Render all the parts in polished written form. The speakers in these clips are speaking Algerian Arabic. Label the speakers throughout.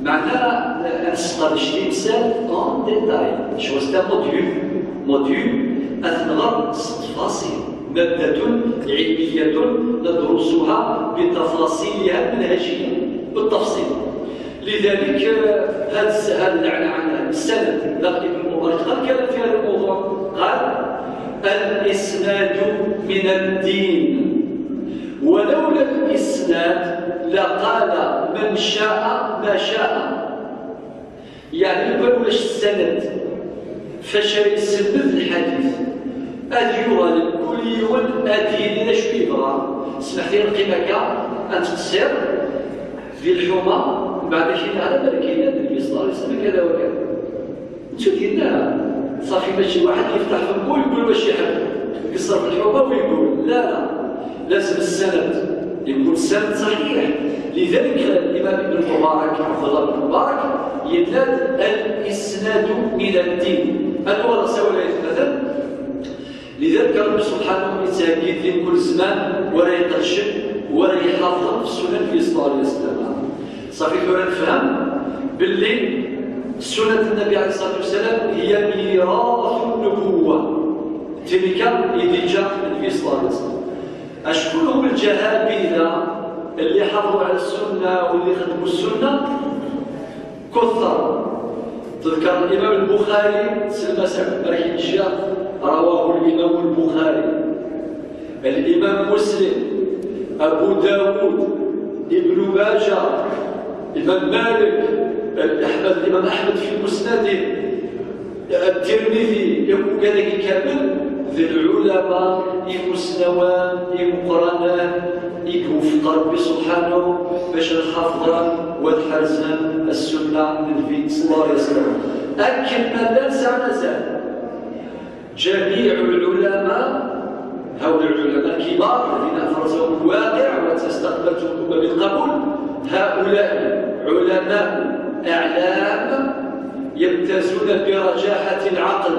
Speaker 1: معناها نستقدش الإنسان en détail. شو c'est un module أثنغر تفاصيل، مادة علمية ندرسها بتفاصيلها المنهجية بالتفصيل. لذلك هذا السند ابن المبارك قال كلام في هذا الموضوع، قال الإسناد من الدين، ولولا الإسناد لقال من شاء ما شاء. يعني لو ولاش السند فاش يسند الحديث أديوها لكل يوم أديني لا شو يبغى. سمحت لي نقيمك أن تقصر في الحومة بعد شي على بالك كاين النبي صلى الله عليه وسلم كذا وكذا. انتو ديالنا صافي ماشي واحد يفتح فمو ويقول واش يحب يقصر في الحومة ويقول لا لا، لازم السند يكون السند صحيح. لذلك الإمام ابن المبارك عبد الله بن المبارك يدلل الإسناد من الدين. هذا هو رسول مثلا. لذلك ربي سبحانه يتأكد في كل زمان ولا يقرشد ولا يحافظ في السنن في صلى الله عليه وسلم. صافي كنا نفهم باللي سنة النبي عليه الصلاة والسلام هي ميراث النبوة، تلك اللي جاء النبي صلى الله عليه وسلم. أشكون هم الجهابذة اللي حافظوا على السنة واللي خدموا السنة؟ كثر. تذكر الإمام البخاري سلمى سعد مرحي الشيخ رواه الإمام البخاري، الإمام مسلم، أبو داود، ابن ماجه، الإمام مالك، الإمام أحمد في مسنده، الترمذي، يقول كذلك كامل ذي العلماء يمسنوان يمقرنان يوفق ربي سبحانه باش الحفظ والحرزان السنة للنبي صلى الله عليه وسلم. أكل ما لا نزال جميع العلماء، هؤلاء العلماء الكبار الذين أفرزهم الواقع وتستقبلتهم الأمة بالقبول، هؤلاء علماء أعلام يمتازون برجاحة العقل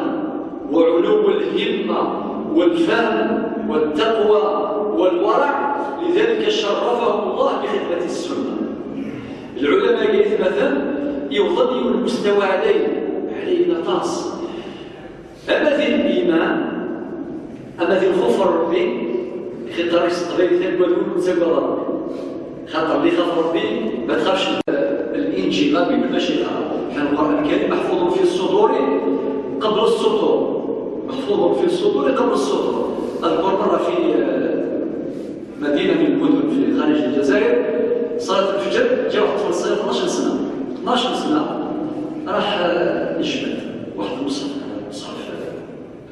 Speaker 1: وعلو الهمة والفهم والتقوى والورع، لذلك شرفهم الله بخدمة السنة. العلماء قالت مثلا يظل المستوى عليه نقاص. أما ذي الإيمان، أما ذي الخوف الربي، خاطر يستقبل ثاني تسوى ربي، خاطر اللي خاف ربي ما تخافش الإنجيل بالمشيئة. حنا القرآن الكريم محفوظ في الصدور قبل السطور، محفوظ في الصدور قبل السطور. أذكر مرة في مدينة من المدن في خارج الجزائر، صلاة الفجر جاء واحد الطفل صغير 12 سنة، 12 سنة راح يجبد واحد المصحف، مصحف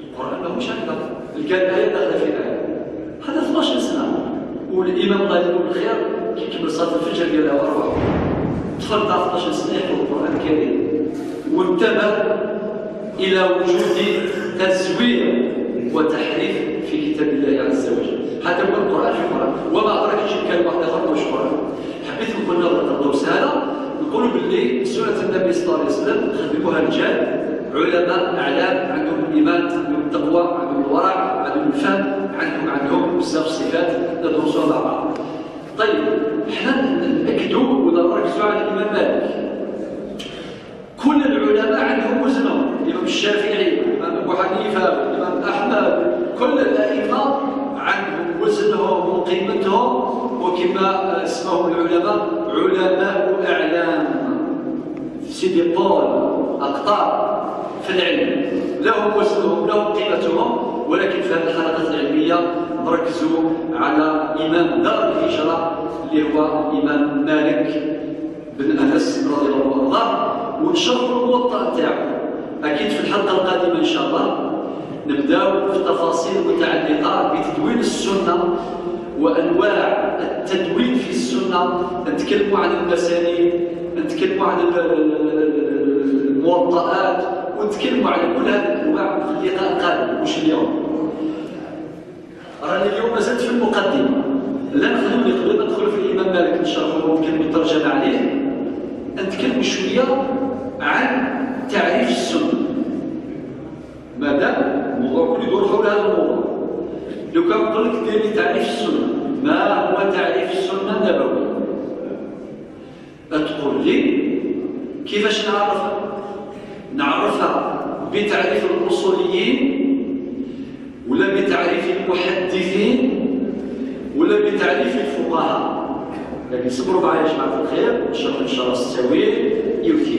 Speaker 1: القرآن ماهوش هكذا، لقى الآية داخلة في آية. هذا 12 سنة، والإمام الله يذكره بالخير كي كمل صلاة الفجر قال له أروح. طفل تاع 12 سنة يحفظ القرآن الكريم وانتبه إلى وجود تزوير وتحريف في كتاب الله عز وجل، حتى يقول القرآن في القرآن وما أدراك يجيب كلمة واحدة أخرى مش قرآن. حبيت نقول الدرس هذا نقولوا باللي سنة النبي صلى الله عليه وسلم خدموها رجال علماء أعلام، عندهم الإيمان، عندهم التقوى، عندهم الورع، عندهم الفهم، عندهم بزاف الصفات ندرسوها مع بعض. طيب حنا نأكدوا ونركزوا على الإمام مالك. كل العلماء عندهم وزنهم، الإمام الشافعي، الإمام أبو حنيفة، الإمام أحمد، كل الأئمة عندهم وزنهم وقيمتهم، وكما اسمهم العلماء علماء أعلام، سيدي بول، أقطاب في العلم، لهم وزنهم لهم قيمتهم. ولكن في هذه الحلقات العلمية نركزوا على إمام دار الهجرة اللي هو الإمام مالك بن أنس رضي الله عنه، ونشرحوا الموطأ تاعو. أكيد في الحلقة القادمة إن شاء الله نبداو في تفاصيل متعلقة بتدوين السنة وأنواع التدوين في السنة، نتكلموا عن المسانيد، نتكلموا عن الموطئات، ونتكلموا على كل هذه الأنواع في اللقاء القادم مش اليوم. راني اليوم مازلت في المقدمة، لا نخدم قبل ما ندخل في الإمام مالك نشرحوا ونكمل الترجمة عليه، نتكلم شوية عن تعريف السنة. مادام الموضوع كله يدور حول هذا الموضوع، لو كان نقول لك دير لي تعريف السنة، ما هو تعريف السنة النبوية؟ تقول لي كيفاش نعرفها؟ نعرفها بتعريف الأصوليين ولا بتعريف المحدثين ولا بتعريف الفقهاء؟ لكن صبروا معايا يا جماعة الخير، نشرح ان شاء الله التاويل يكفي.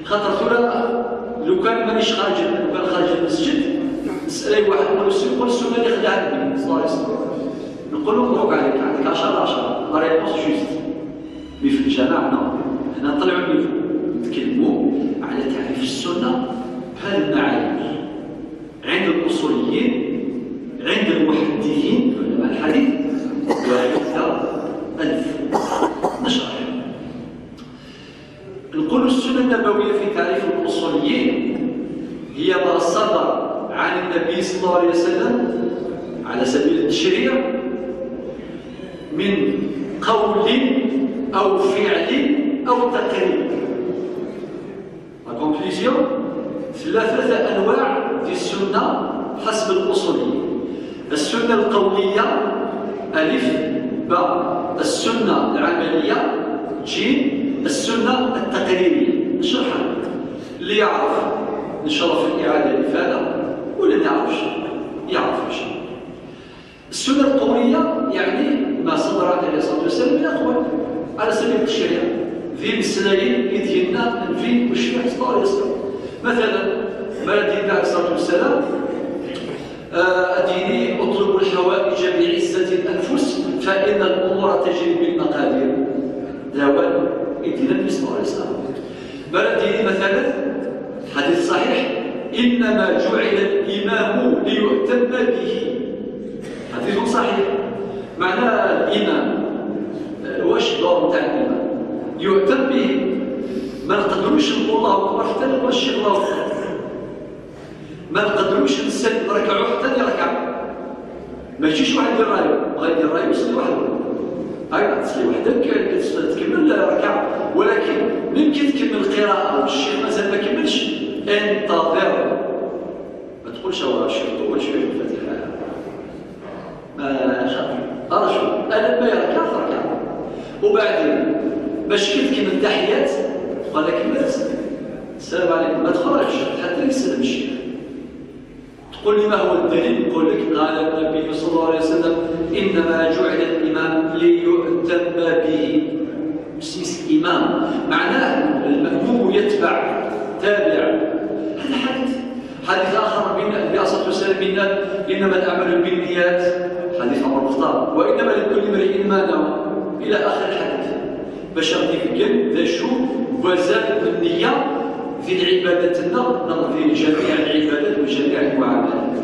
Speaker 1: خاطر ثورة لو كان مانيش خارج، لو كان خارج المسجد نسال اي واحد نقول له قول السنة اللي خدعها النبي صلى الله عليه وسلم، نقول له مبروك عليك عندك 10 10 la réponse juste. mais في الجامع non، حنا نطلعوا ال niveau نتكلموا على تعريف السنة بهذه المعايير عند الاصوليين، عند المحدثين علماء الحديث، وعند الفقهاء. نشرح. نقول السنة النبوية في تعريف الاصوليين هي ما صدر عن النبي صلى الله عليه وسلم على سبيل التشريع من قول أو فعل أو تقرير. la conclusion، ثلاثة أنواع في السنة حسب الأصوليين: السنة القولية ألف، باء، السنة العملية جيم، السنة التقريرية. نشرحها اللي يعرف إن شاء الله في الإعادة اللي فاتت، واللي ما يعرفش يعرف إن شاء الله. السنة القولية يعني ما صدر عليه الصلاة والسلام من أقوال على سبيل التشريع في مسلاين يدينا في والشيخ صلى الله عليه وسلم. مثلا ما دينا عليه الصلاة والسلام أديني اطلبوا الحوائج بعزة الأنفس فإن الأمور تجري بالمقادير. لا والو يدينا النبي صلى الله عليه وسلم. ما ديني مثلا حديث صحيح: إنما جعل الإمام ليؤتم به. حديث صحيح. معنى الإمام واش الدور تاع الإمام؟ يؤتم به. ما نقدروش نقول الله أكبر حتى نقول الشيخ الله أكبر. ما نقدروش نركعوا حتى نركع. ما يجيش واحد يدير رايو، بغا يدير رايو يصلي وحده. هاي تصلي وحدك تكمل ركعة، ولكن ممكن تكمل القراءة والشيخ مازال ما كملش، انتظر. ما تقولش هو الشيخ طول شوية في الفاتحة. ما شاء أرجو أنا ما يركع تركع. وبعدين باش كي تكمل التحيات قال لك كملت السلام عليكم، ما تخرجش حتى يسلم الشيخ. تقول لي ما هو الدليل؟ نقول لك قال النبي صلى الله عليه وسلم: إنما جعل الإمام ليؤتم به. سيس إمام معناه المأموم يتبع تابع. هذا حديث. حديث آخر من النبي صلى الله عليه وسلم: إنما الأعمال بالنيات، حديث عمر بن الخطاب، وإنما لكل امرئ ما نوى، إلى آخر الحديث. باش غادي يمكن ذا شو وزاد النية في العبادات، في جميع العبادات وجميع المعاملات.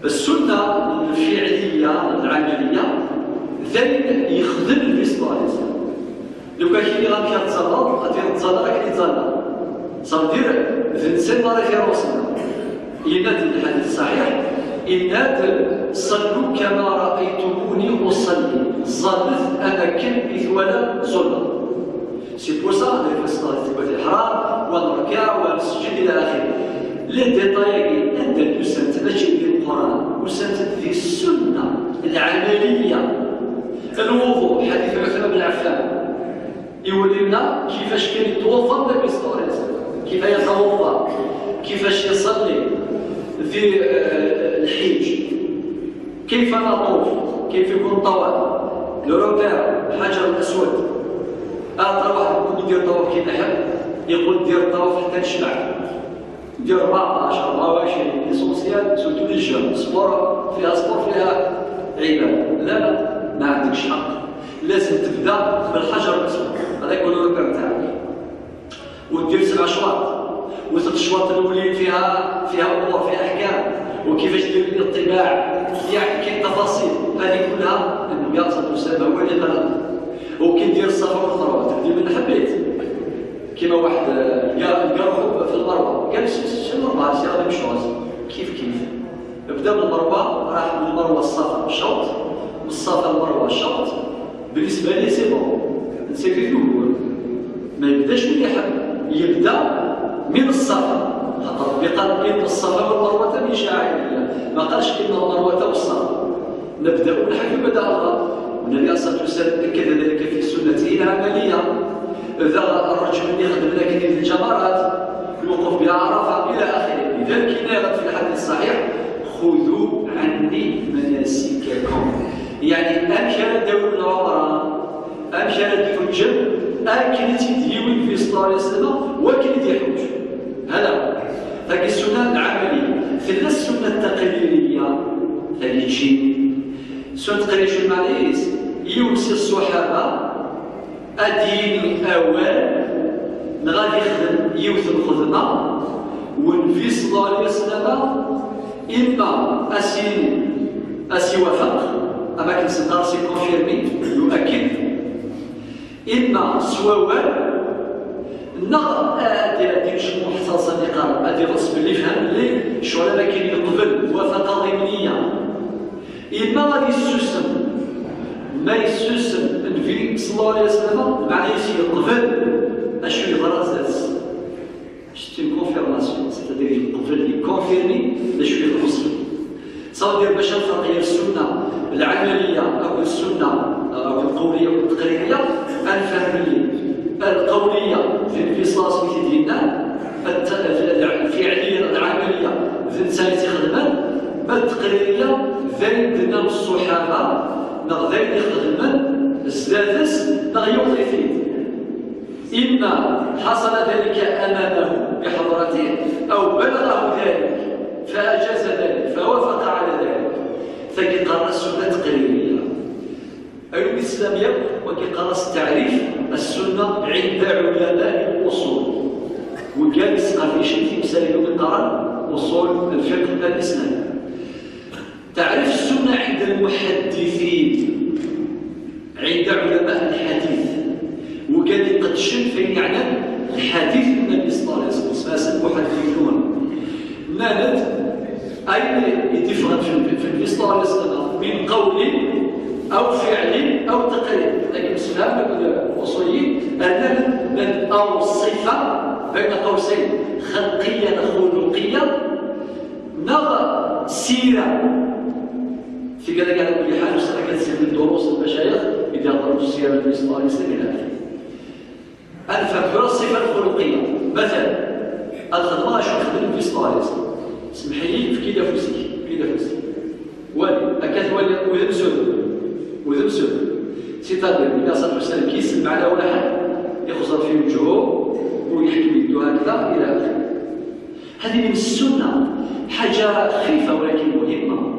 Speaker 1: السنة الفعلية العملية ذلك يخدم النبي صلى الله عليه وسلم. لو كان كاين اللي غادي يتزلط غادي يتزلط راك يتزلط. صافي الانسان la référence. ينادي الحديث الصحيح: إناد صلوا كما رأيتموني أصلي، ظلت أنا كلبث ولا زلة. c'est pour ça في صلاة الإحرام ونركع ونسجد إلى آخره. les détails أنت تسنت ماشي في القرآن، وسنت في السنة العملية. الوضوء حديث عثمان بن عفان يورينا كيفاش كان يتوضا النبي صلى الله عليه وسلم، كيف يتوضا، كيفاش يصلي في الحج، كيف نطوف، كيف يكون الطواف، le repère الحجر الاسود. اعطى واحد يكون يدير طواف كيما يحب، يقول دير الطواف حتى نشبع، دير 14 24 l'essentiel surtout les jeunes sport فيها sport فيها عباده. لا لا ما عندكش حق، لازم تبدا بالحجر الاسود، هذا يكون le repère تاعك، ودير 7 اشواط، وثلاث اشواط الاولين فيها امور فيها احكام، وكيفاش دير الاطباع، يعني كاين تفاصيل هذه كلها النبي صلى الله عليه وسلم هو اللي قالها. وكي دير الصفا والمروة تبدي من حبيت، كيما واحد لقى روحو في المروة قال c'est normal c'est la même chose، كيف كيف بدا من المروة، راح من المروة الصفا شوط، من الصفا المروة شوط. بالنسبة لي c'est bon نسيت في ما يبداش من يحب، يبدا من الصفا، خاطر ربي قال ان الصفا والمروة من شعائر الله، ما قالش ان المروة والصفا. نبدا من حيث بدا الله، والنبي عليه الصلاة والسلام اكد ذلك في سنته العملية. ذا الرجل اللي يخدم لكن الجمرات، الوقوف بعرفه الى اخره. لذلك كاين في الحديث الصحيح خذوا عني مناسككم، يعني امشى داوود بن عمر امشى الحجه اكل تديوي في صلى الله عليه وسلم وكل يحج. هذا هذه السنة العملية. في السنة التقريريه ثاني شيء السنة التقريريه شو المعنى؟ يوصي الصحابة اديني اوان غادي يخدم يوث الخدمة والنبي صلى الله عليه وسلم اما اسي وافق اما كنسمى c'est confirmé يؤكد، اما سواوان نغ ادي مجموع حتى صديقه ادي غص باللي فهم لي شغل ما كاين يقبل موافقة ضمنيه، اما غادي يسوسم ما يسوسم النبي صلى الله عليه وسلم معناه يقبل اشو يغرى زاد c'est une confirmation، c'est-à-dire يقبل ي confirmer اشو يغرس. صافي باش الفرق هي السنة العملية او السنة او القولية والتقريريه. الفهم القولية في صلاة ديالنا، الفعلية العملية في الانسان تيخدم، ما التقريريه ذا الصحابة نغ ذا يخدم السادس نغ يوضي فيه، اما حصل ذلك امامه بحضرته او بلغه ذلك فاجاز ذلك فوافق على ذلك. فكيقرا السنة التقريريه. علوم الاسلامية وكيقرا التعريف السنة عند علماء الاصول، وقال يسقى في شيء في مسائل القران اصول الفقه الاسلامي. تعريف السنة عند المحدثين عند علماء الحديث، وقال يقدشن فين يعني الحديث النبي صلى الله عليه وسلم المحدثون نالت اي يتفرد في النبي صلى الله عليه وسلم من قول او فعل او تقرير. لكن الاسلام الاصوليين ان من اوصف بين قوسين خلقيا خلقيا نظر سيره في كذا على كل حال. وسنة كتسير من دروس المشايخ اذا هضروا السيرة النبي صلى الله عليه وسلم الى اخره. الفهم الصفة الخلقية مثلا الخدمة شو خدم النبي صلى الله عليه وسلم، اسمحي لي في كيدا فوسك كيدا فوسك والي اكاد والي وذمسون وذمسون c'est-à-dire النبي صلى الله عليه وسلم كيسلم على واحد يخزر في وجهه ويحكي يدو هكذا الى اخره. هذه من السنة حاجة خفيفة ولكن مهمة.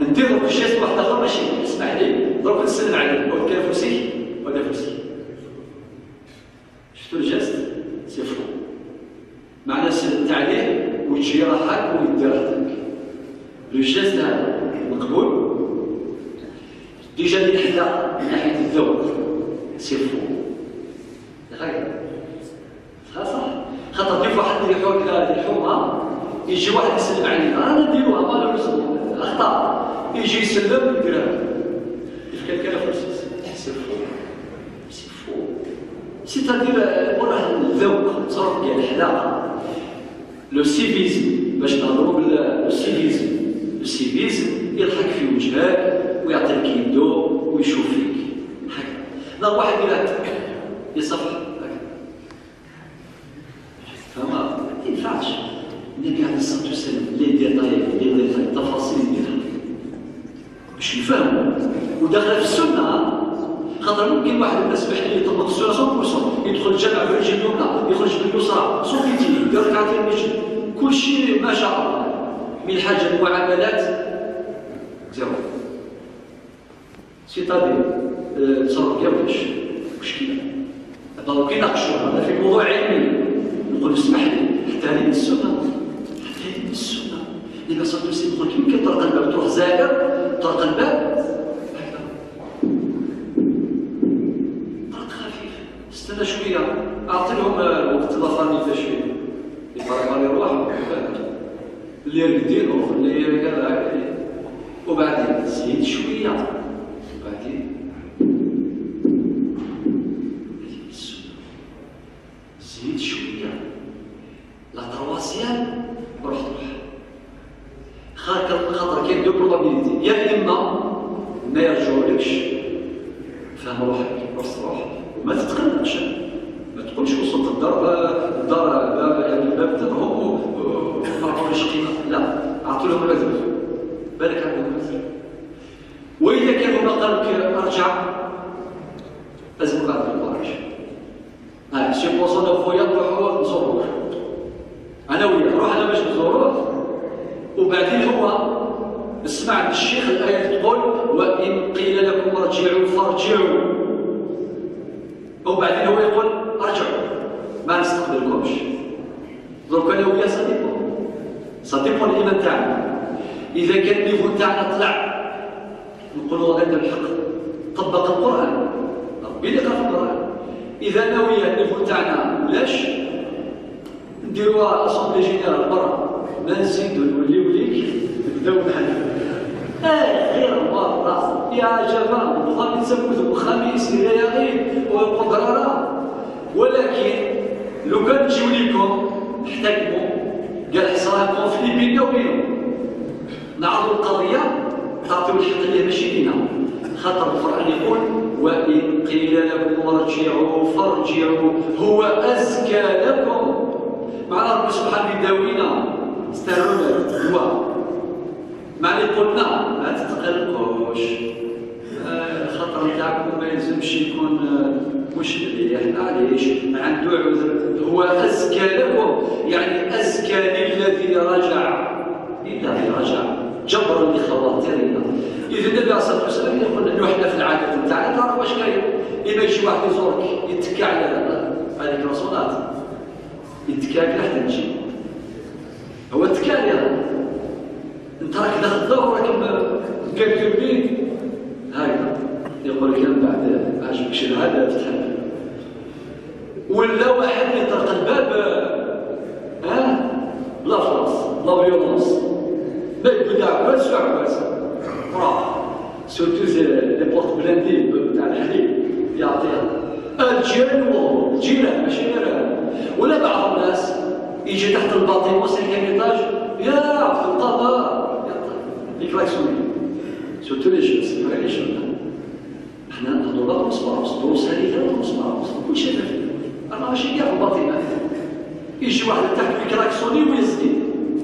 Speaker 1: نديرو في geste واحد اخر ماشي اسمح لي دروك نسلم عليك وكان فوسك ولا فوسك. شفتوا ال geste c'est faux معناه سلمت عليه وتجي راحك ويدي راحتك. le geste هذا مقبول déjà ديال الحدا من ناحية الذوق c'est faux غير صح. خاطر دير واحد اللي كذا الحومه يجي واحد يسلم علينا رانا نديروها ما اخطاء يجي يسلم يديرها يفكر كذا فلوس c'est faux c'est faux c'est-à-dire وراه الذوق تصرف ديال الحلاقة le civisme باش نهضروا بال civisme. ال civisme يضحك في وجهك ويعطيك يدو ويشوف فيك هكذا. لا واحد يدير يصفح هكذا فما ما ينفعش. النبي عليه الصلاة والسلام les détails les détails التفاصيل ديالها باش نفهموا وداخله في السنة. خاطر ممكن واحد الناس سمح لي يطبق السنة 100% يدخل الجامع بالرجل اليمنى يخرج باليسرى صوفيتي يدير ركعتين المسجد كل شيء ما شاء الله. من حاجة المعاملات zéro c'est-à-dire تصرف كاع ولاش مشكلة. donc كيناقشوها هذا في موضوع علمي نقول اسمح لي حتى هذه من السنة حتى هذه من السنة. النبي صلى الله عليه وسلم يقول كي طرق الباب تروح زائر طرق الباب هكذا طرق خفيف استنى شوية اعطي لهم وقت la famille شوية يفرق على روحهم اللي يرقدين اللي كذا وبعدين زيد شوية وبعدين زيد شوية la troisième روح تروح. خاطر كاين deux probabilités، يا اما ما يرجعولكش فهم روحك روحك، روح وما تتقلقش، ما تقولش وصلت الدار يعني الباب تضرب وما عطونيش قيمة، لا، اعطوا لهم العذر، بالك عندهم عذر. واذا كانوا ما قالوا لك ارجع، لازم قاعد القرآن. Supposons خويا نروحوا نزوروه، انا وياه نروح انا باش نزوروه، وبعدين هو اسمع عند الشيخ الايه تقول وان قيل لكم ارجعوا فارجعوا، وبعدين هو يقول ارجعوا ما نستقبلكمش. درك انا وياه ça dépend الايمان تاعنا. اذا كان ال niveau تاعنا طلع نقولوا غير الحق، طبق القران، ربي اللي قرا في القران. اذا انا وياه ال niveau تاعنا ولاش نديروها assemblée générale برا، ما نزيدو نوليو ليك نبداو بحال غير مرة يا جماعة نظام يتسمى الخميس إلى يغيب ويقدر. ولكن لو كان تجيو ليكم احتكموا، قال حصل conflit بيننا وبينهم، نعرضوا القضية تعطيو الحق اللي ماشي لينا، خاطر القرآن يقول وإن قيل لكم ارجعوا فارجعوا هو أزكى لكم. معنى ربي سبحانه يداوينا استنونا هو معنى قلنا ما تتقلقوش، الخطر تاعكم ما يلزمش يكون مش مليح، معليش عنده عذر، هو أزكى لكم، يعني أزكى للذي رجع، للذي رجع جبرا لخواطرنا. إذا النبي عليه الصلاة والسلام يقول لنا حنا في العادة تاعنا تعرف واش كاين، إما يجي واحد يزورك يتكى على هذيك الرسولات، يتكى حتى تجي، هو تكى عليها، انت راك داخل الدار وراك مكلكل هكذا، يقول لك من بعد ما عجبكش العادة فتح الباب. ولا واحد يطرق الباب ها la force la violence، ما يبدا عكاز عكاز راح surtout les portes blindées تاع الحليب يعطيها الجيران، الجيران ماشي غير. ولا بعض الناس يجي تحت ال bâtiment cinquième étage يا عبد القادر يكلاكسوني، surtout les jeunes، c'est les jeunes. حنا نهضروا la transparence، دروس هذه la transparence، كلشي شفاف، انا ماشي كاع في ال bâtiment. يجي واحد تحت يكلاكسوني ويزدي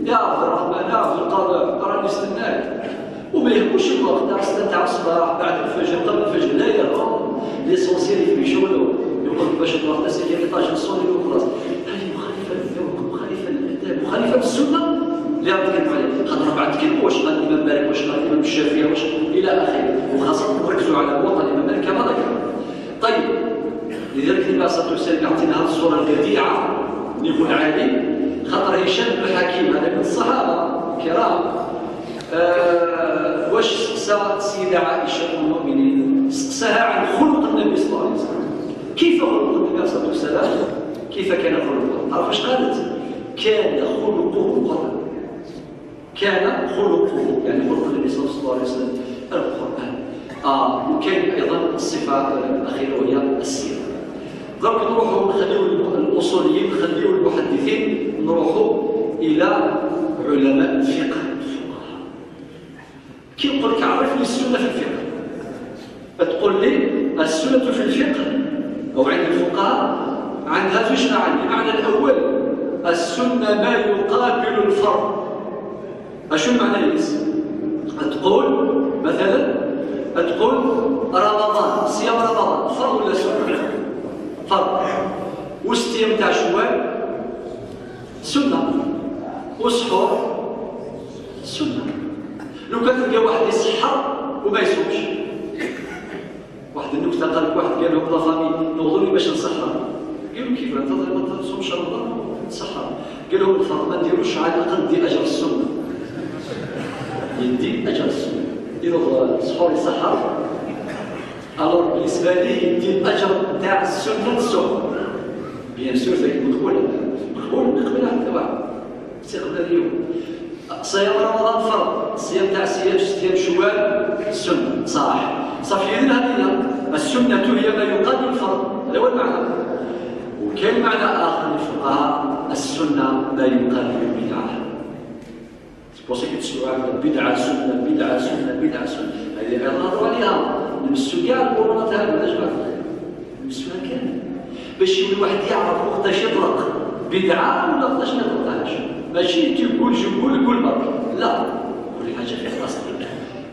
Speaker 1: يا عبد الرحمن يا عبد القادر راني نستناك، وما يهموش الوقت تاع 6 تاع الصباح بعد الفجر قبل الفجر، لا يهم، l'essentiel في شغله، يقول لك باش تروح ل cinquième étage نصوني وخلاص. هذه مخالفة للذوق، مخالفة للاداب، مخالفة للسنة اللي راه نتكلم عليها، خاطر بعد تكلموا واش قال الامام مالك، واش قال الامام الشافعي، واش الى اخره، وخاصة نركزوا على وطن الامام مالك كما ذكر. طيب لذلك النبي عليه الصلاة والسلام يعطينا هذه الصورة البديعة niveau عالي، خاطر هشام بن حكيم هذا من الصحابة الكرام، واش سقسى السيدة عائشة ام المؤمنين؟ سقساها عن خلق النبي صلى الله عليه وسلم، كيف خلق النبي عليه الصلاة والسلام؟ كيف كان خلقه؟ تعرف واش قالت؟ كان خلقه القران، كان خلقه يعني خلق النبي صلى الله عليه وسلم القران. وكاين ايضا الصفة الاخيرة وهي السيرة. درك نروحوا نخليو الاصوليين، نخليو المحدثين، نروحوا الى علماء الفقه الفقهاء. كي نقول لك عرف لي السنة في الفقه، تقول لي السنة في الفقه او عند الفقهاء عندها زوج معاني. المعنى الاول السنة ما يقابل الفرض. اشو المعنى يس؟ تقول مثلا، تقول رمضان، صيام رمضان فرض ولا سنة؟ فرض. والصيام تاع شوال سنة، والسحور سنة. لو كان تلقى واحد يسحر وما يصومش، واحد النكتة قال لك واحد قال لهم la famille نوضوني باش نسحر، قالوا كيف انت ما تصومش رمضان تسحر؟ قال لهم الفرض ما نديروش، على الاقل ندي اجر السنة، يدي اجر السنة، ينوض السحور يسحر، alors بالنسبة ليه يدي الاجر تاع السنة السحور. bien sûr ذاك مقبول، مقبول ما يقبلها حتى واحد، سيقبل اليوم. صيام رمضان فرض، الصيام تاع صيام شوال سنة، صح صافي. اذا هذه السنة هي ما يقابل الفرض، هذا هو المعنى. وكاين معنى اخر للفقهاء، السنة ما يقابل البدعة. c'est pour ça كتسمعوا بدعة سنة بدعة سنة بدعة سنة، هذه غير نهضروا عليها. نمسو كاع القرونات هذو يا جماعة الخير، نمسوها كامل باش يولي الواحد يعرف وقتاش يطلق بدعة ولا وقتاش ما يطلقهاش. ماشي تقول جبول كل مرة، لا، كل حاجة في بلاصتها.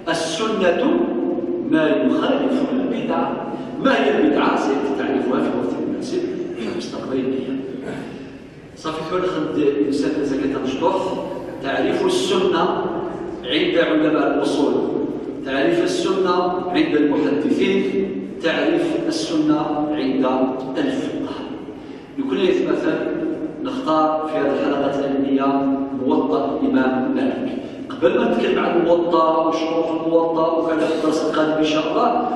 Speaker 1: السنة ما يخالف البدعة. ما هي البدعة؟ سيأتي تعريفها في وقت مناسب في مستقبل الأيام. صافي ثورة خد الإنسان زكاة مشطوح. تعريف السنة عند علماء الأصول، تعريف السنة عند المحدثين، تعريف السنة عند الفقهاء. لكل مثلا نختار في هذه الحلقات العلمية موطأ الإمام مالك. قبل ما نتكلم عن الموطأ وشروط الموطأ وكذا في الدرس القادم إن شاء الله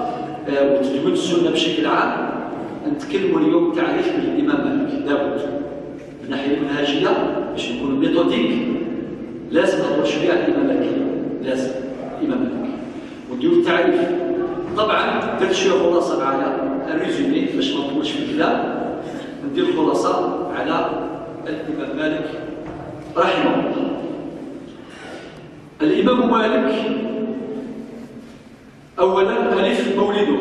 Speaker 1: وتدوين السنة بشكل عام، نتكلموا اليوم تعريف بالإمام مالك. لابد من الناحية المنهجية باش نكونوا méthodiques لازم نهضروا شوية على الإمام مالك، لازم الإمام مالك ونديروا التعريف. طبعا درت شوية خلاصة معايا résumé باش ما نطولش في الكلام، ندير خلاصة على الإمام مالك رحمه الله. الإمام مالك أولا ألف مولده،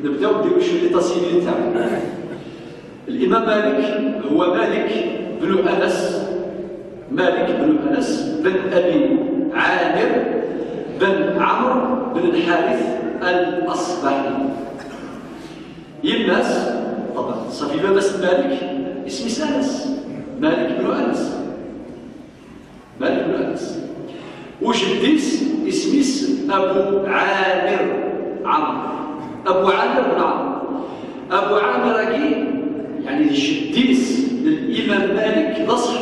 Speaker 1: نبداو نديرو شوية l'état civil تاعو. الإمام مالك هو مالك بن أنس، مالك بن أنس بن أبي عامر بن عمرو بن الحارث الأصبحي. يماس طبعا صافي باباس مالك اسمه أنس، مالك بن أنس، مالك بن أنس. وجديس اسميس أبو عامر عمرو، أبو عامر بن عمرو. أبو عامر يعني الجديس للإمام مالك لا صحيح.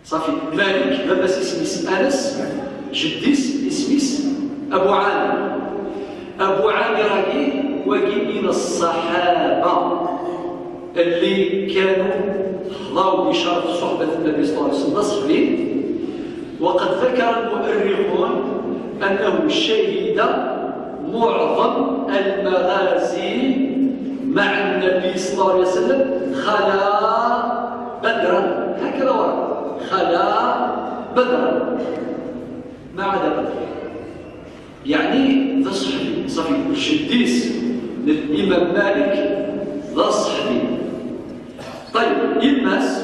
Speaker 1: صافي مالك باباس اسميس أنس، جديس اسميس أبو عامر. أبو عامر وكي من الصحابة اللي كانوا حظاو بشرف صحبة النبي صلى الله عليه وسلم صحبي. وقد ذكر المؤرخون أنه شهد معظم المغازي مع النبي صلى الله عليه وسلم خلا بدرا، هكذا ورد خلا بدرا ما عدا بدر. يعني ذا صحبي، صافي الجديس للإمام مالك ذا صحبي. طيب يماس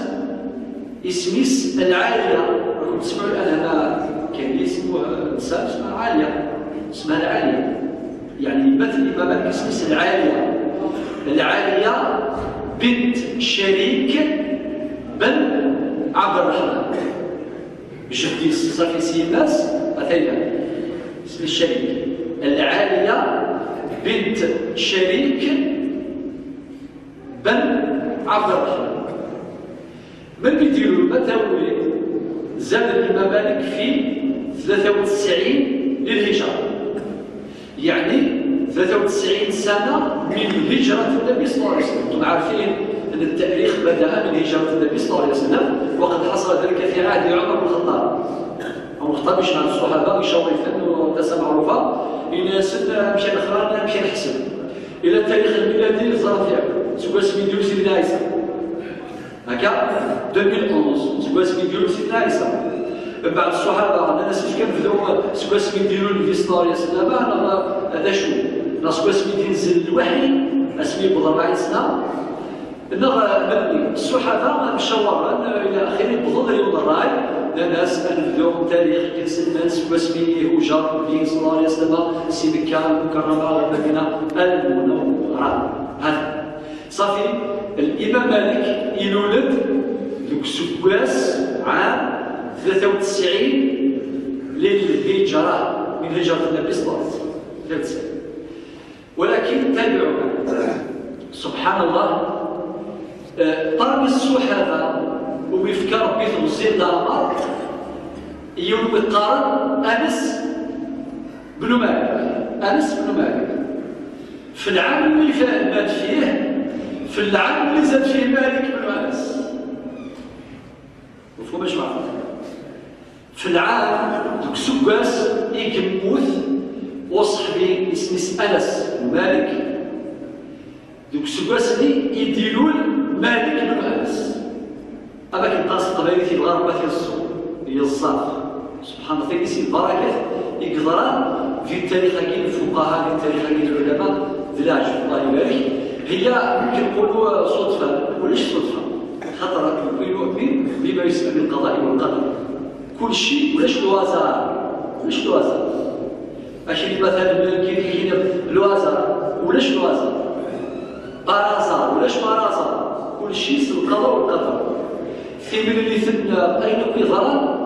Speaker 1: اسميس العالية، راكم تسمعوا الآن هنا كاين اللي يسموه نساء اسمها عالية، اسمها العالية. يعني مثل الإمام مالك اسميس العالية، العالية بنت شريك بن عبد الرحمن. جديس صافي سيماس مثلا اسم الشريك، العالية بنت شريك بن عبد الرحمن. من بيديروا متى ولد؟ زاد الإمام مالك في 93 للهجرة، يعني 93 سنة من هجرة النبي صلى الله عليه وسلم. انتم عارفين أن التاريخ بدأ من هجرة النبي صلى الله عليه وسلم، وقد حصل ذلك في عهد عمر بن الخطاب. عمر بن الخطاب مشى مع الصحابة يشاور الفن معروفة، إلى سنة مشى الأخرى مشى نحسب إلى التاريخ الميلادي صار فيها سوا سميديو سيدنا عيسى هكا 2011 سوا سميديو سيدنا عيسى. من بعد الصحابة عندنا ناس كان بداو سوا سميديو النبي صلى الله عليه وسلم هذا شو سوا سميديو نزل الوحي اسمي ب 40 سنة مني الصحابة مشاو إلى آخره بضل يوم الراي ناس نبداو تاريخ كنسلمان سوا سمي هجر النبي صلى الله عليه وسلم سي مكة المكرمة المدينة المنورة. هذا صافي الإمام مالك ينولد دوك سكواس عام 93 للهجرة من هجرة النبي صلى الله عليه وسلم. ولكن تابعوا سبحان الله طرد الصحابة ويفكر ربي توزيع الأمر يوم يقارن أنس بن مالك، أنس بن مالك في العام اللي مات فيه، في العام اللي زاد فيه مالك بن أنس. مفهوم اش معناتها؟ في العام دوك سكاس يكموث وصحبي اسمه أنس بن مالك، دوك سكاس اللي يديرون مالك بن أنس. أما كنت القبائل تيبغى ربما تيصو هي الصاف سبحان الله تيسي البركة يقدران في التاريخ كاين الفقهاء، في التاريخ كاين العلماء، ذي العجب الله يبارك. هي كنقولوا صدفة، ولاش صدفة؟ خاطر يؤمن بما يسمى بالقضاء والقدر. كل شيء ولاش le hasard، ولاش le hasard. ماشي مثلا كاين le hasard، ولاش le hasard؟ par hasard، ولاش par hasard؟ كل شيء القضاء والقدر. في من اللي ثنا اين كيظهر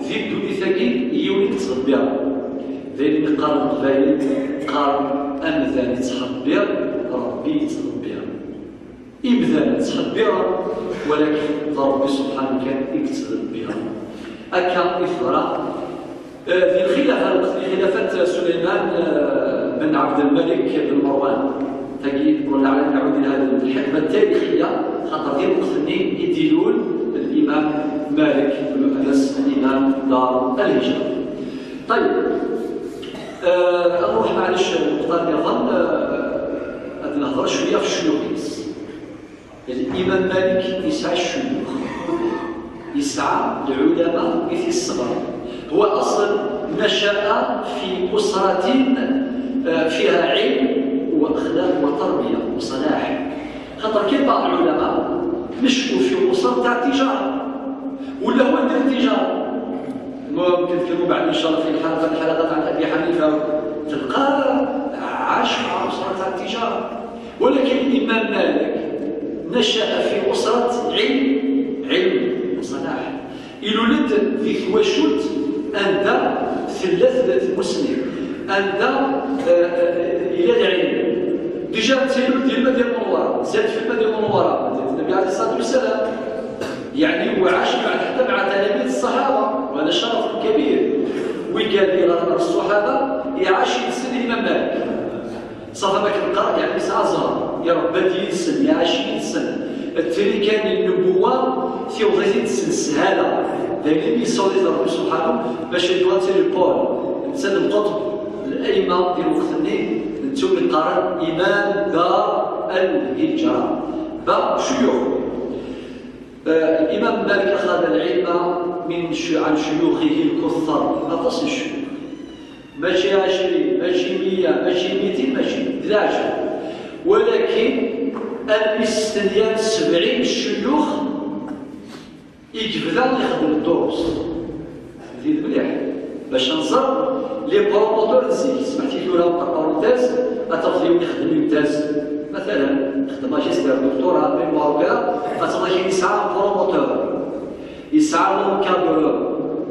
Speaker 1: في الدنيا ثقيل يولي تخبيها. ذي اللي قارن قبايل قارن امذان تخبير ربي تخبير. إمذان تخبير ولكن ربي سبحانه كان يتخبير. أكا إثرا في الخلافة خلافة سليمان بن عبد الملك بن مروان. تجي ولعل نعود إلى هذه الحقبة التاريخية خاطر في وقت يديرون الإمام مالك بن أنس الإمام دار الهجرة. طيب نروح معلش نقطة نظن نهضر شوية في الشيوخ. الإمام مالك يسعى الشيوخ، يسعى العلماء في الصغر. هو أصلا نشأ في أسرة فيها علم وأخلاق وتربية وصلاح. خاطر كاين بعض العلماء نشأوا في أسر تاع التجارة ولا هو ديال التجارة. ممكن نتكلموا بعد إن شاء الله في الحلقة الحلقات عن أبي حنيفة، تلقى عاش مع أسرة تاع التجارة. ولكن الإمام مالك نشأ في أسرة علم وصلاح. يولد في ثواشوت عند ثلاثة مسلم عند إلى العلم. déjà تيولد ديال المدينة المنورة، زاد في المدينة المنورة مدينة النبي عليه الصلاة والسلام. يعني هو عاش حتى مع تلاميذ الصحابة، وهذا شرف كبير. وقال لي غير الصحابة يعاش يتسن الإمام مالك. صافي ما كنقرا يعني سازر يا رب يتسن يعاش يتسن. التالي كان النبوة في وظيفة السهالة. دايما يصلي ربي سبحانه باش يدواتي البول انسان القطب الأئمة ديال وقت النيل نتوما القرار إمام دار الهجرة با شيوخ. الإمام مالك أخذ العلم من عن شيوخه الكثر. ما تصل الشيوخ ماشي 20 ماشي 100 ماشي 200 ماشي 11، ولكن الاستديان 70 شيوخ يكفدا يخدم الدروس زيد مليح باش نزر les promoteurs زيد. سمعتي ثورة parenthèse اتفضل يخدم une thèse مثلا يخدم ماجستير دكتوراه mémoire وكذا، اتفضل يسعى promoteur يسعى l'encadreur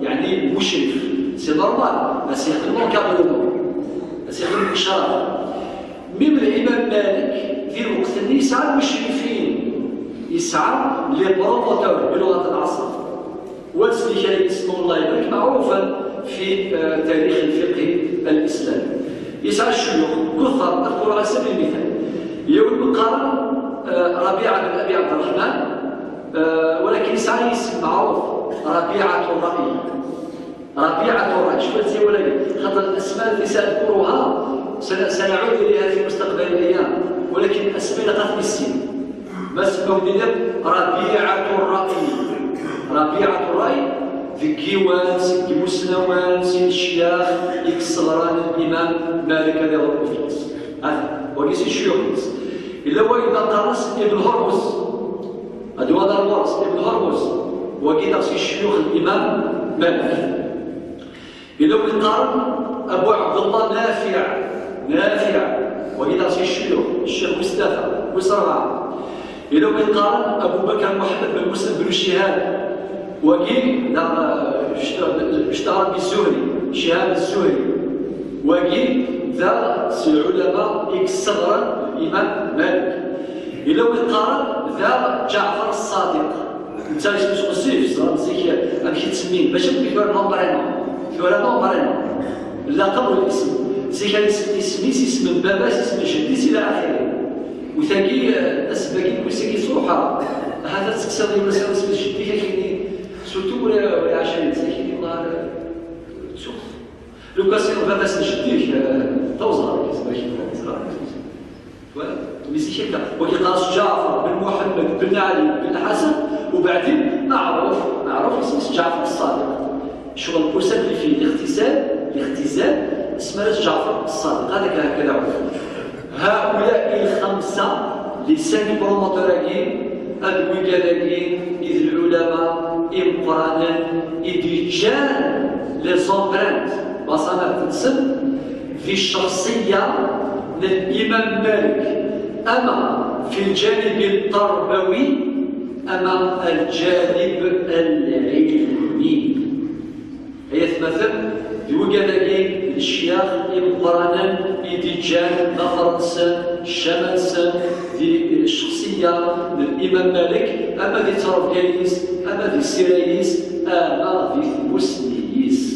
Speaker 1: يعني مشرف. c'est normal بس يخدم l'encadrement بس يخدم الاشراف. même الامام مالك في الوقت اللي يسعى المشرفين يسعى les promoteurs بلغه العصر. واسمي كان اسمه الله يبارك معروفا في تاريخ الفقه الاسلامي. يسعى الشيوخ كثر. اذكر على سبيل المثال يوم قرن ربيعة بن ابي عبد الرحمن، ولكن يسعى اسم معروف ربيعة الراي. ربيعة الراي شوف ولا خاطر الاسماء التي ساذكرها سنعود اليها في مستقبل الايام، ولكن الاسماء لقات السن ما سموا ربيعة الراي. ربيعة الراي في كيوان سي مسنوان سي الشياخ يكسران الامام مالك هذا هو في هذا وليس الشيوخ. الا هو اذا قرص ابن هرمز هذا هو الورث ابن هرمز وكي سي الشيوخ الامام مالك. الا هو قرن ابو عبد الله نافع نافع وكي سي الشيوخ الشيخ مصطفى وسرعة. الا هو قرن ابو بكر محمد بن مسلم بن شهاب وكي اشتهر بالزهري شهاب الزهري. وكي ذا سي العلماء يكسر الإمام مالك. إلا وقارن ذا جعفر الصادق انت اسمه سيف زيك امشي تسمين باش تكبر nom prénom ثورة nom prénom اللقب والاسم زيك اسمي اسم بابا اسم جدي الى اخره. وثاقي اسماكي كلشي كيصوحه هذا تسكسر ولا اسم جدي كاين surtout ولا عشرين ساكن والله تشوف لو كان سير بابا جديك توزر ميسي هكا. وكيقراش جعفر بن محمد بن علي بن حسن وبعدين معروف معروف اسمه جعفر الصادق. شغل pour simplifier الاختصار الاختزال اسمه جعفر الصادق. هذا هكذا هؤلاء الخمسة les cinq promoteurs الوكلاء إذ العلماء إمقرانا إدجان les empreintes بصمات تنسب في الشخصية للإمام مالك، أما في الجانب التربوي أما الجانب العلمي. هي تمثل الوكلاء الشيخ إمقرانا إدجان نفرنسا شمنسا في الشخصية للإمام مالك، أما في تربيس أما في سيرايس أما في مسنيس.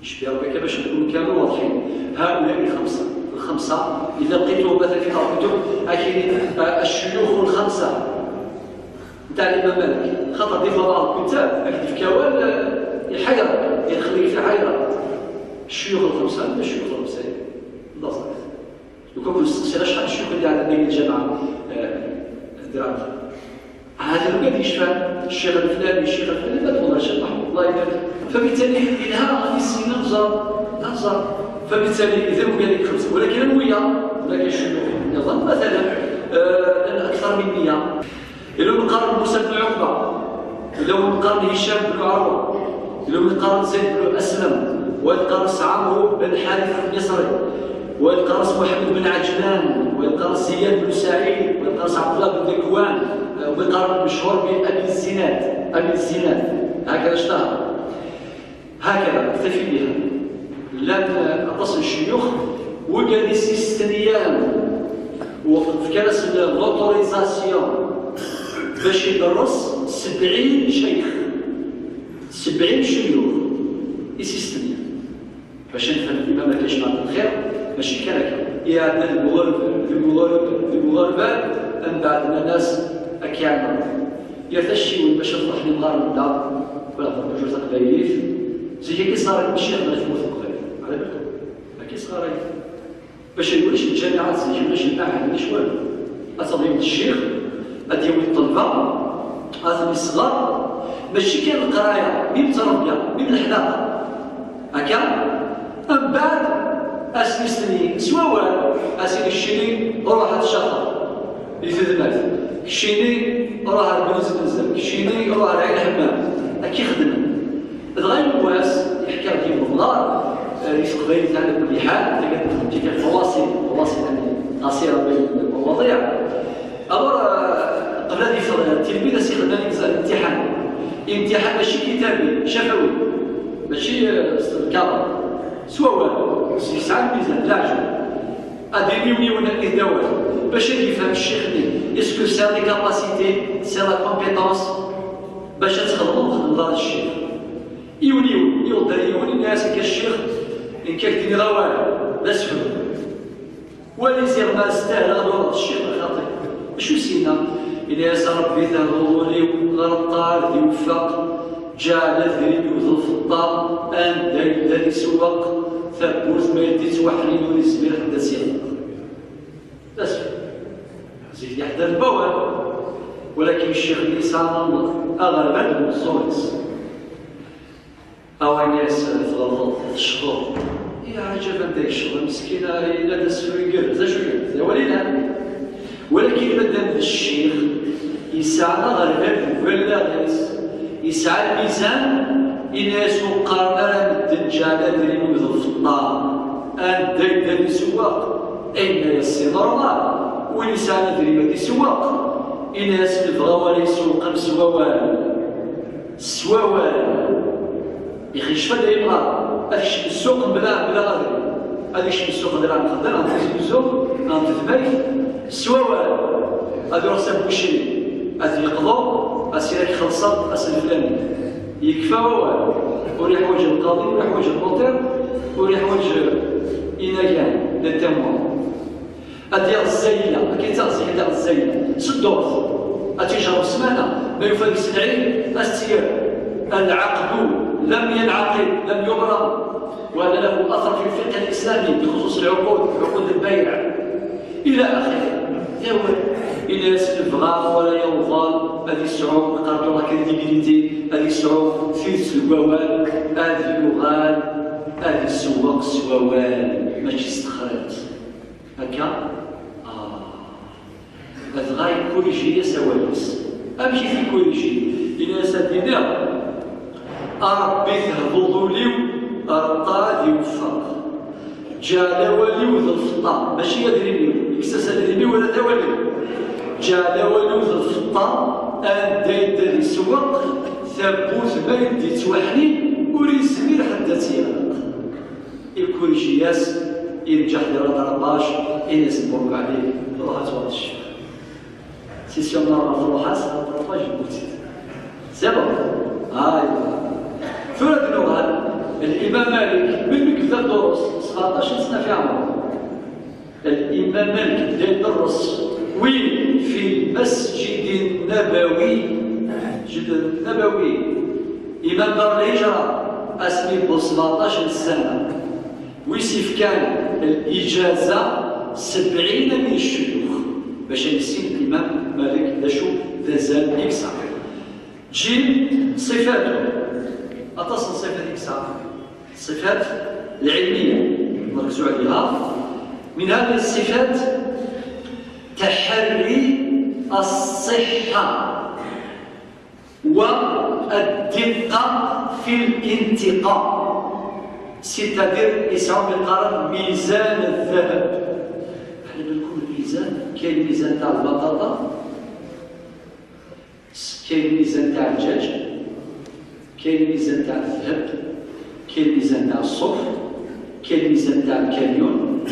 Speaker 1: شبيه ربك باش نكونوا كامل واضحين. هؤلاء الخمسة، الخمسة إذا لقيتهم مثلا في كتب أكيد الشيوخ الخمسة نتاع الإمام مالك، خاطر ضيف بعض الكتاب أكيد في كوال الحيرة يخليك في حيرة. الشيوخ الخمسة، الشيوخ الخمسة لا صح. لو كان كنت شحال الشيوخ اللي عندنا في الجامعة الدراسة هذا لو كان يشفى الشيخ الفلاني الشيخ الفلاني ما تقدرش الله يبارك. فبالتالي إنها غادي السنة نظر. فبالتالي إذا قال لك خمسة، ولكن الوية هناك الشيوخ نظن مثلا أكثر من 100. لو نقارن موسى بن عقبة، لو نقارن هشام بن عروة، لو نقارن زيد بن أسلم، ونقارن عمرو بن الحارث المصري، ونقارن محمد بن عجلان، ونقارن زياد بن سعيد، ونقارن عبد الله بن ذكوان، ونقارن المشهور بأبي الزناد، أبي الزناد هكذا اشتهر. هكذا اكتفي بها. لم أتصل الشيوخ وقال سيستنيان وفي كاس l'autorisation باش يدرس 70 شيخ، 70 شيوخ يسيستنيان باش نفهم الإمام ما كاينش مع الخير ماشي كان هكا يا المغرب المغرب المغرب من بعد ما ناس أكيانا يا تشي باش تروح للمغرب لا ولا تروح جوج قبايل زي كي صار الشيخ ما تموت القبايل على بالكم ما كي صار باش يوليش الجامعات زي ولاش المعهد ولاش والو أصلا الشيخ غادي يولي الطلبة غادي الصغار ماشي كان القراية ميم التربية ميم الحلاقة هكا من بعد اسني سوا اسيني الشيني روح هاد الشهر يتدمات الشيني روح البنز بنزل الشيني روح العين حمام كي خدم دغيا الواس يحكي لك النهار يتقبل تاع كل حال تلك الفواصل فواصل يعني قصيرة بين المواضيع. أمر قبل هذه التلميذ سيخدم امتحان امتحان ماشي كتابي شفوي ماشي الكابر سوا والو ساعة الميزان لا عجب اديني وني الدوال باش يفهم الشيخ لي est-ce que c'est les capacités c'est la compétence باش تخدم خدم دار الشيخ يوليو يوضر يولي الناس كالشيخ ان كاك ديني غوال لا سفر ولي سير ما استاهل غدور الشيخ الخطيب شو سينا إلى ربي ثهولي غرطار ذي وفق جعل ذري يوظف الطا أن دايل سوق ثبوت ما يدي توحلين ونزمير حتى سيغ لاسف زيد يحضر البواب ولكن الشيخ الإنسان أغربا من الصوريس أو الناس تغلط الشغل يا عجبا داك الشغل مسكينة إلا تسفر يقرز أشو يقرز ولينا ولكن مادام الشيخ يسعى غربا ولا غيس يسعى الميزان إلى سوق قرنا الدجال دري يوظف الطا أن دايدا يسوق إن يسي نورمال ويسعى دري ما يسوق إلى سنبغى ولا يسوق سواوال سواوال يخي شفا دايما هذاك السوق بلا بلا غادي هذاك السوق ديال نخدم غنفوز السوق غنتمالك سواوال غادي يروح سابوشي غادي يقضوا اسيرك خلصت اسير فلاني يكفى والو ولا حوايج القاضي ولا حوايج ال notaire ولا حوايج إنا كان les témoins ديال الزايله كاين تاع الزايله الزايله سدوث غتجرب سمانه ما يفاق السلعي السير العقد لم ينعقد لم يبرم وهذا له اثر في الفقه الاسلامي بخصوص العقود عقود البيع الى اخره. إلى سنبغى ولا يوضى هذه الصعوب قالوا la crédibilité هذه الصعوب في الجوال هذه يغال هذه السواق سواوال ماشي استخرات هكا. هذا غاي كوريجي سواليس امشي في كوريجي الى سادينا ربي تهضوضو ليو الطاد يوفق جا ولي ذو الفطا ماشي يدري يكسس ادري ولا توالي جا ولي ذو الفطا ان دايد السواق ثبوت ما يدي توحني وريسمير حتى تيغلق الكوريجياس ينجح لرا 14 الناس مبروك عليه روح تفضل الشيخ session normale تروح 14 جبتي c'est bon. ايوا ثلاث نوغال الامام مالك من بدا الدروس 17 سنة في عمره. الامام مالك بدا يدرس وين؟ في المسجد النبوي، المسجد النبوي. امام دار الهجرة اسمي ب 17 سنة ويسيف كان الاجازة 70 من الشيوخ باش يسين الامام مالك داشو دازال يكسر. جيم صفاته أتصل صفات إكسار الصفات العلمية نركزوا عليها. من هذه الصفات تحري الصحة والدقة في الانتقاء، c'est-à-dire يسعوا بقرار ميزان الذهب. على بالكم الميزان كاين ميزان تاع البطاطا، كاين ميزان تاع الدجاج، كاين ميزان تاع الذهب، كاين ميزان تاع الصوف، كاين ميزان تاع الكاميون.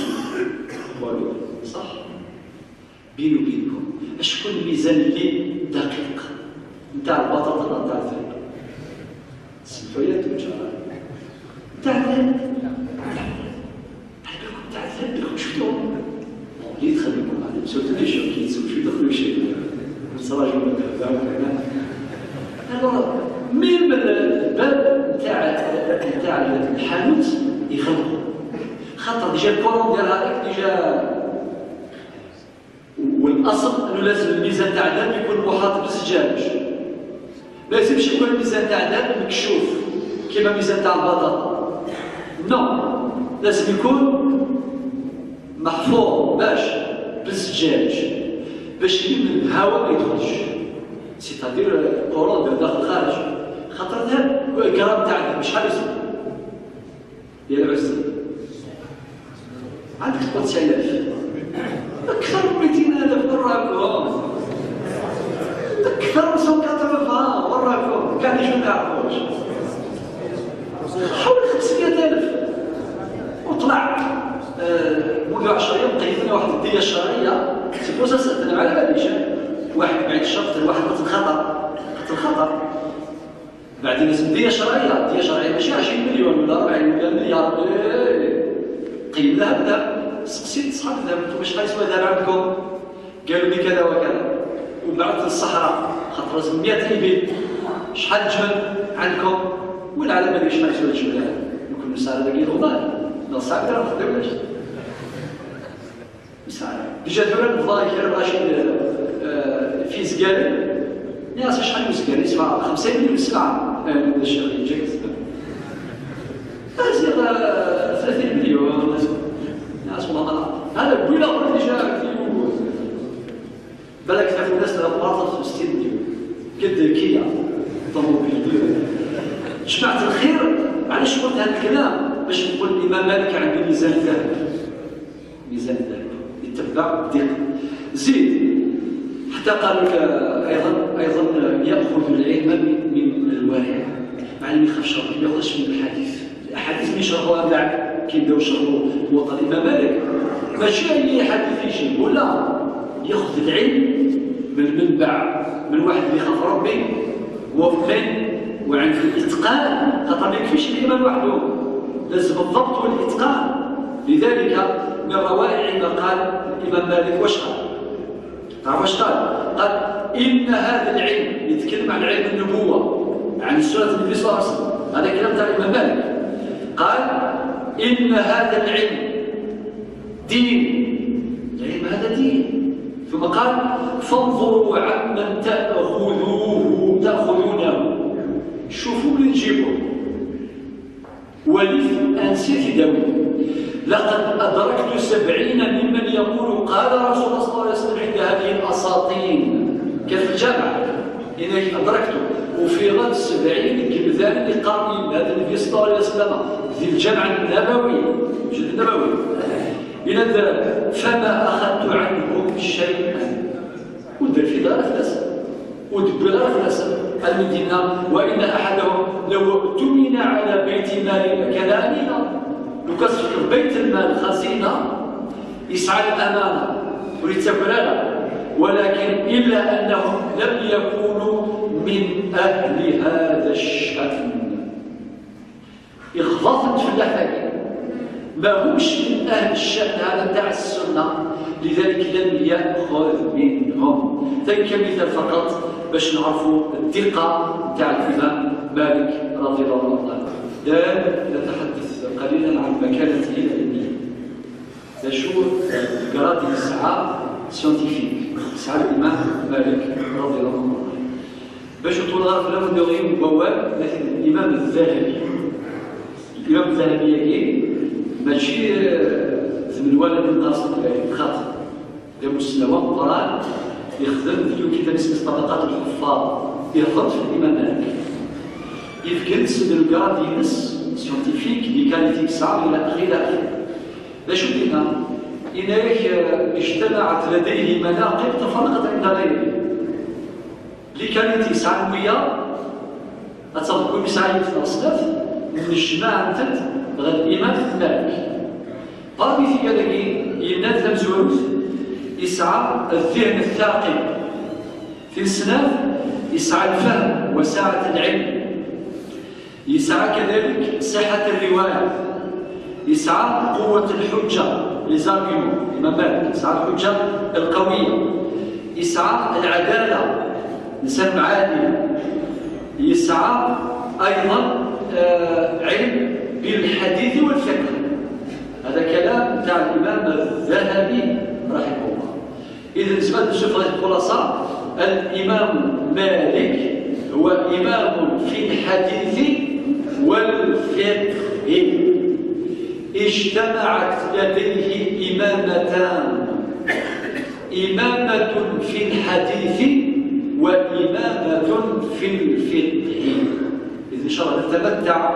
Speaker 1: والو صح بيني وبينكم شكون الميزان اللي دقيق نتاع البطاطا ولا نتاع الذهب؟ سمحوا لي انتم نتاع الذهب. على بالكم نتاع الذهب راكم شفتوهم اللي يدخل لكم هذا surtout les jeunes كي يتزوجوا يدخلوا شي صراحة alors même الباب نتاع الحانوت يغلقوا خاطر déjà ال courant ديال هذاك déjà. والاصل انه لازم الميزان تاع الذهب يكون محاط بالزجاج، ما لازمش يكون الميزان تاع الذهب مكشوف كيما الميزان تاع البطاطا. non، لازم يكون محفوظ باش بالزجاج باش الهواء ما يدخلش، c'est-à-dire ال courant ديال داخل خارج. خاطر الذهب الكرام تاع الذهب شحال يسوى؟ يا العزي عندك 9000 اكثر من 200,000 وراكم، اكثر من 180 وراكم كاع اللي ما يعرفوش حوالي 500,000. وطلع منذ 10 ايام قيمنا واحد الدية الشرعية c'est pour ça انا ما على باليش واحد بعد الشرط واحد قتل خطر، قتل خطر بعدين لازم دية شرعية، دية شرعية ماشي 20 مليون ولا 40 ولا مليار. قيمناها بالذهب، سقسيت صحاب الذهب انتم شحال يسوى الذهب عندكم؟ قالوا لي كذا وكذا. وبعثت للصحراء خاطر لازم 100 ابل، شحال الجمل عندكم؟ ولا على بالي شحال يسوى الجمل هذا؟ يكون مسألة باقي الغبار نص ساعة ما خداولاش مسألة déjà ثورة الفضاء كان راشي في زكال يا شحال يسكر يسمع 5 مليون سبعة الشيخ جاك ازيد 30 مليون يا والله هذا بولا déjà بالك تعرفوا الناس اللي 60 مليون قد كيا طوموبيل. جماعة الخير علاش قلت هذا الكلام؟ باش نقول الإمام مالك عنده ميزان ذهب، ميزان ذهب يتبع بدقة. زيد حتى قالوا ايضا ياخذ العلم من الورع، مع اللي ما يخافش ربي ما ياخذش من الحديث، الاحاديث اللي يشرحوها بعد كي يبداو يشرحوا موطن الامام مالك ماشي اي حديث يجيب، ولا ياخذ العلم من المنبع، من واحد اللي يخاف ربي ومؤمن وعنده الاتقان، خاطر ما يكفيش الامام وحده، لازم الضبط والاتقان. لذلك من روائع ما قال الامام مالك واش قال؟ تعرف واش قال؟ قال ان هذا العلم، يتكلم عن علم النبوة عن سنة النبي صلى الله عليه وسلم، هذا كلام تاع الامام مالك. قال ان هذا العلم دين، العلم هذا دين. ثم قال فانظروا عمن تاخذوه تاخذونه، شوفوا من تجيبوا. ولف un سيدي داوي. لقد أدركت 70 ممن يقول قال رسول الله صلى الله عليه وسلم عند هذه الأساطين كيف الجامعة إنك أدركت وفي غد 70 كمثال لقائل هذا النبي صلى الله عليه وسلم في الجامع النبوي النبوي إلى فما أخذت عنهم شيئا ودر في دار فلس ودبر فلس المدينة. وإن أحدهم لو اؤتمن على بيت مال لكان أمينا. لو كسر بيت المال خزينة يسعى الأمانة ويتبرر، ولكن إلا أنهم لم يكونوا من أهل هذا الشأن. إخلاص في اللحاق ما همش من أهل الشأن هذا تاع السنة، لذلك لم يأخذ منهم. ذلك مثال فقط باش نعرفوا الدقة تاع الإمام مالك رضي الله عنه. الآن نتحدث قليلا عن مكانته العلمية. شو grade يسعى scientifique سعى الإمام مالك رضي الله عنه. باش نطول غير في الأول نغير بواب الإمام الذهبي. الإمام الذهبي كي ماشي من ولد الناس خاطر ده مستوى قران يخدم في كتاب اسمه طبقات الحفاظ يهضر في الإمام مالك. يفكر سد ال grade ينس scientifique les qualités صعب الى اخره الى اخره. باش دينا إنك اجتمعت لديه مناقب تفرقت عند غيره. les qualités سعوية أتصدقوا بسعي في الأصناف من الجماعة تد غير الإمام مالك. parmi في هذاك يناد لمزوروت يسعى الذهن الثاقب في السناف، يسعى الفهم وسعة العلم، يسعى كذلك صحة الرواية، يسعى قوة الحجة les arguments الإمام مالك يسعى الحجة القوية، يسعى العدالة إنسان عادل، يسعى أيضا علم بالحديث والفقه. هذا كلام تاع الإمام الذهبي رحمه الله. إذا بالنسبة لنشوف الخلاصة، الإمام مالك هو إمام في الحديث والفقه. اجتمعت لديه إمامتان، إمامة في الحديث وإمامة في الفقه. إذا إن شاء الله نتمتع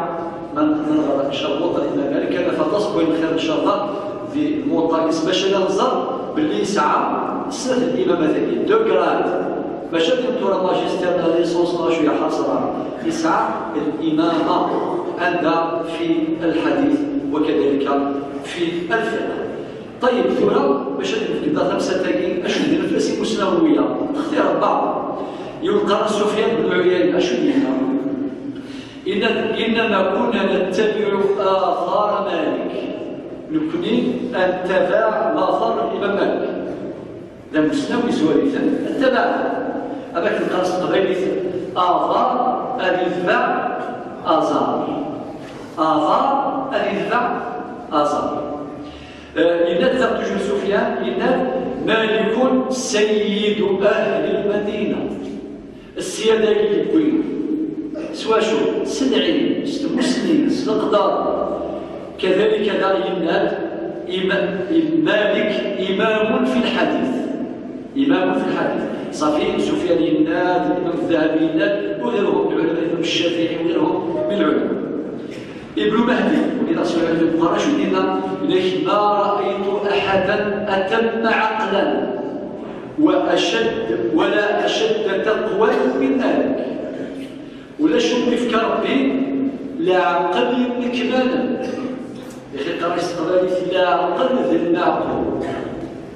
Speaker 1: من نظر إن شاء الله الإمام مالك كان فتصبح الخير إن شاء الله في الموطأ باش ننظر باللي سعى سنة الإمامة ثانية deux grades باش دكتوراه ماجستير licence شوية حاصلة يسعى الإمامة عند في الحديث وكذلك في الفقه. طيب ثورة باش نبدا خمسة تاكي اشنو ندير في مسنوية اختيار بعض يلقى سفيان بن عيينة اشنو ديرنا إنما كنا نتبع آثار مالك، نكني أنتبع آثار الإمام مالك. لا مسنوي زواليثا اتبع أباك القرص قبيليث آثار أذبع آثار آثار أذبع آثار. يناد تجو سفيان يناد مالك سيد أهل المدينة. السيادة اللي كوين سوا شو سلعي مسلم سلقدار. كذلك لا يناد مالك إمام في الحديث، إمام في الحديث. صافي سفيان يناد، الإمام الذهبي يناد، وغيرهم من العلماء، الإمام الشافعي وغيرهم من العلماء. ابن مهدي ولي رسول الله البخاري شو دينا لك ما رأيت أحدا أتم عقلا وأشد ولا أشد تقوى من مالك. ولا شو كيف ربي لا عقل يملك مالا. يا أخي قريت قبالي لا عقل ذي المعقول،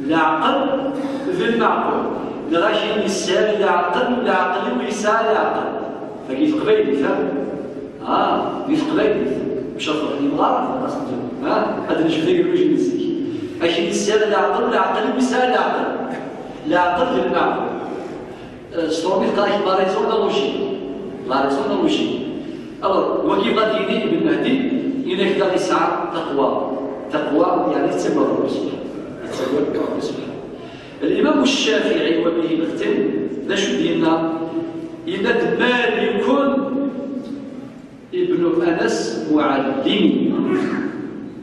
Speaker 1: لا عقل ذي المعقول. لغاشي يسال لا عقل لا عقل ويسال لا عقل. فكيف قبايلي فهم؟ كيف قبايلي مش غادي نغار هذا نشوف ذاك الوجه نسيك. اش يسال لا عقل لا عقل ويسال لا عقل، لا عقل ذي المعقول. ستورمي قال la raison la logique، la raison la logique. alors وكيف غادي يدير ابن مهدي إلا كدا يسعى تقوى، تقوى يعني تسوى ربي سبحانه، تسوى ربي سبحانه. الإمام الشافعي وبه نختم لا شو ديالنا إن مالك ابن أنس معلمي.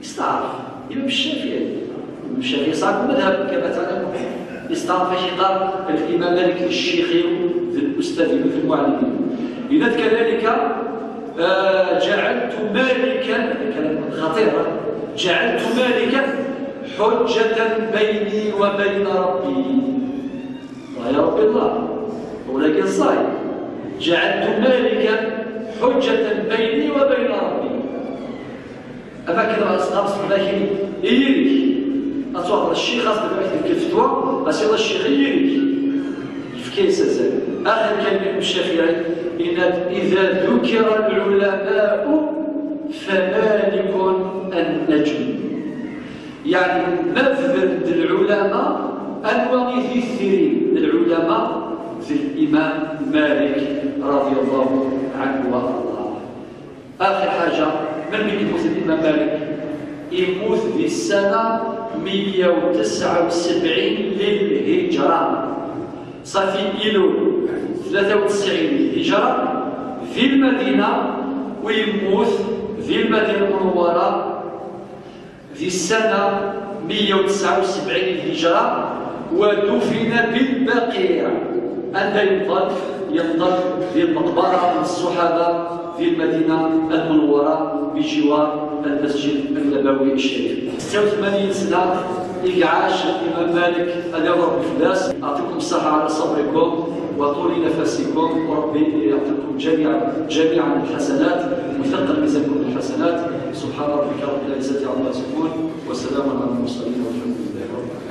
Speaker 1: يستعرف الإمام الشافعي. الإمام الشافعي صاحب المذهب كما تعلمون، يستعرف اش قال الإمام مالك الشيخي الأستاذ في المعلمين. إذا كذلك جعلت مالكا، كلام خطير، جعلت مالكا حجة بيني وبين ربي. ويا رب الله، ولكن صحيح، جعلت مالكا حجة بيني وبين ربي. أما كذا أصحاب لكن يريك أتوقع الشيخ أصبح الفتوى أصير الشيخ يريك في كيس. آخر كلمة الشافعي إن إذا ذكر العلماء فمالك النجم، يعني مفرد العلماء أنواع الثري العلماء في الإمام مالك رضي الله عنه وأرضاه. آخر حاجة، من يموت الإمام مالك؟ يموت في السنة 179 للهجرة، صافي إلو 93 للهجرة في المدينة، ويموت في المدينة المنورة في السنة 179 للهجرة، ودفن بالبقيع. أن ينضل في المقبرة من الصحابة في المدينة المنورة بجوار المسجد النبوي الشريف. 86 سنة عاش الإمام مالك. هذا هو ربي فلاس. أعطيكم الصحة على صبركم وطول نفسكم، وربي يعطيكم جميعا الحسنات ويثقل ميزانكم بالحسنات. سبحان ربك رب العزة عما يصفون، وسلام على المرسلين، والحمد لله رب العالمين.